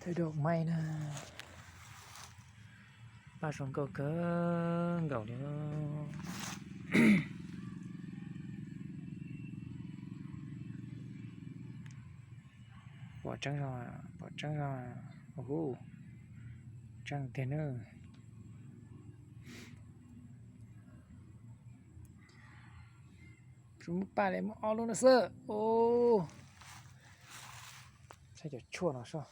Thawj dog maib na, paj zoo nkauj kawg nkaus li. Pom tseeb zoo, pom tseeb zoo, hu, tseeb tiag nawb. Tsuas muaj paj li muaj ob lub no xwb. Saib cov tshuaj no soj.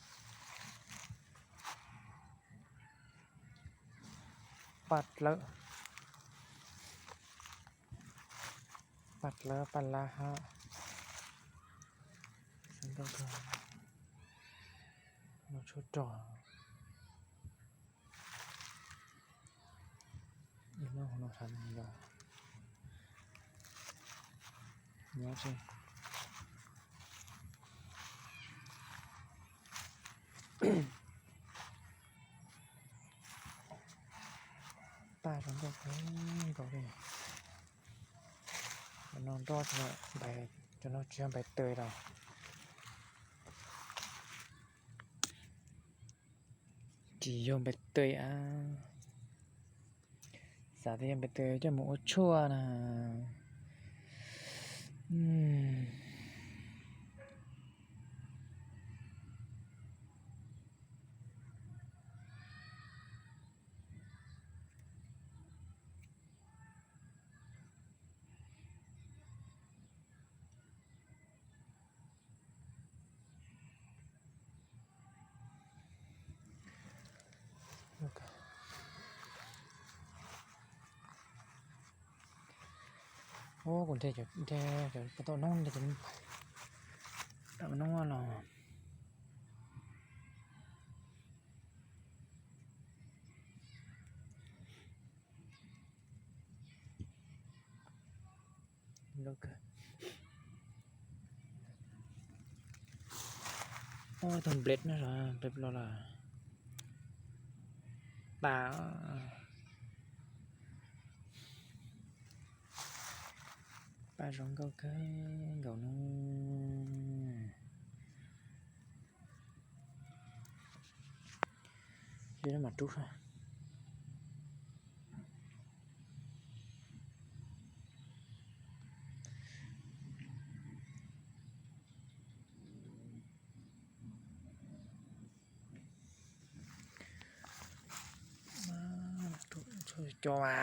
Paj dlawb, paj dlawb paj lab hab. Tshuaj rog. Paj zoo nkauj kawg nkaus li. Cov no nroj, cov no tsis yog npais tawg los. Tsis yog npais tawg a. Xav tias yog npais tawg coj mus ua tshuaj na. Ub, kuv nthe cov, nthe cov puas tau noob, nthe cov, tau noob los. Ub, tug nplej no, nplej los lawm. Paj, paj zoo nkauj kawg nkaus no. Mam rub. Cov a.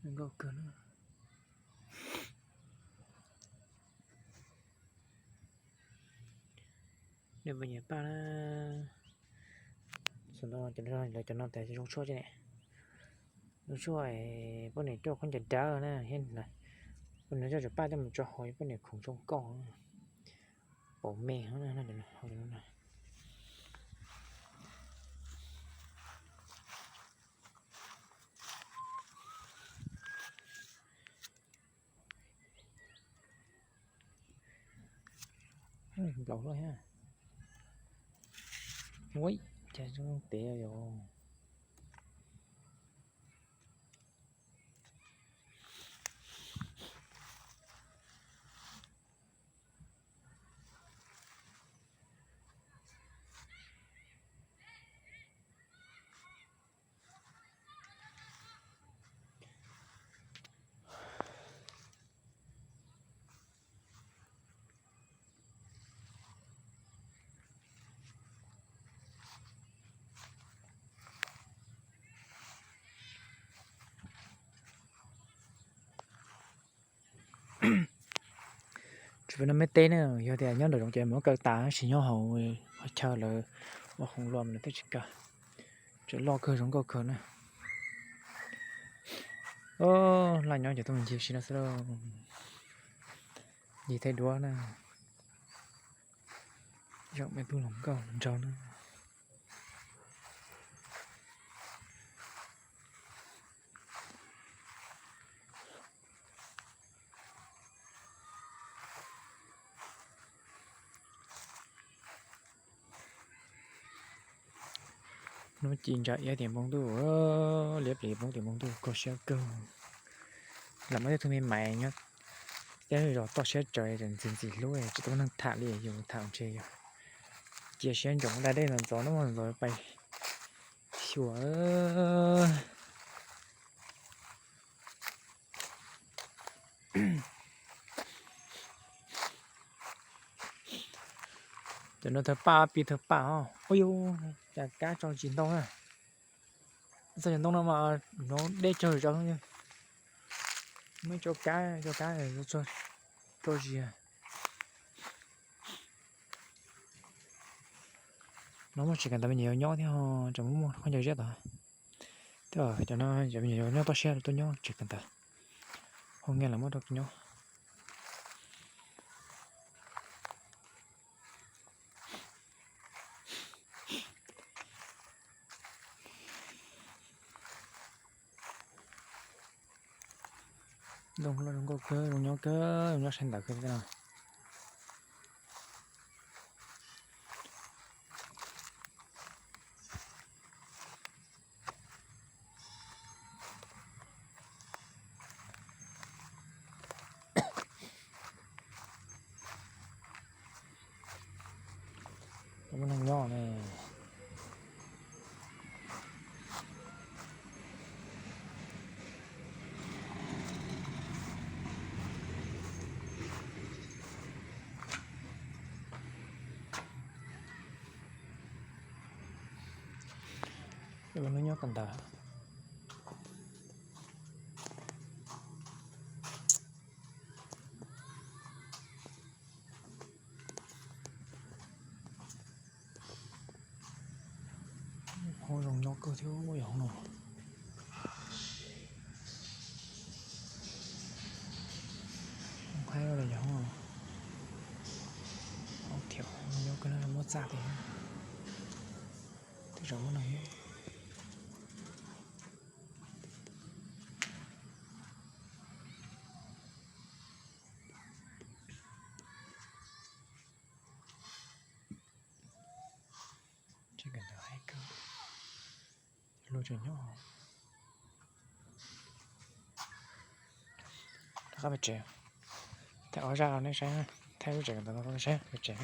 Nkauj kawg na. Nws puas nyiam paj na. Xav no, lawv cov no tas zoo tshuaj ne. Zoo tshuaj, poj niam coj khaub ncaws dawb na, poj niam coj cov paj coj mus tso hauv poj niam khoom zoo nkauj. Paum me no. Nplaum hlob thiab. Ua cas zoo pem yog. Tsis pub no me teb na, yog tias nyob nram zoov ces muab kaw tas, tab sis nyob hauv chaw lawv ua khoom los lawv twb tsis kaw. Tseem loj kawg zoo nkauj kawg na. Laj nyob ces tuaj mus ncig si no xwb lauj. Ncig thaij duab na. Zaum me tub hluas nkauj hluas nraug na. Hnub ci ntsa iab tim npoo ntuj, liab pliv poob tim npoo ntuj kho siab kawg. Lam muaj tej tug me maiv nyob teb zos toj siab tsawv ntxim ntxim hlub tsis tau neeg tham li, yus tham ntshe yog cia siab ntsoov da dej ntxov ntxov no ntxov pais xyuas. Cov no thawj paj pib thawj paj os. Ua cas kab tso tsis ntau na. Txog cov ntoo no mas hnov dej tsawg zog. Muaj ib tso kab, tso kab tso zis. No muaj tsev kawm ntawv me nyuam yaus nyob thiab, tseem muaj khaub ncaws ziab tod. Cov no cov me nyuam yaus nyob toj siab tuaj nyob tsev kawm ntawv, hoo nge los muab rau nyob. Zoo nkauj kawg, zoo nyob kawg, zoo nyob saib ntawv kawg thiab no. Muaj neeg nyob ne. Lub hnub nyob kawm ntawv. Hoob zoo nyob kawg thiab yog hoob no. Hoob haib los yog hoob no. Hoob thiab nyob kawg no muab txaj tiag. Tej zaum muab no. Tsev kawm ntawv haib kawg. Luag tseem nyob. Rov qab pem tsev. Thaij ob zaj rau nej saib, thaij lub tsev kawm ntawv no rau nej saib pem tsev.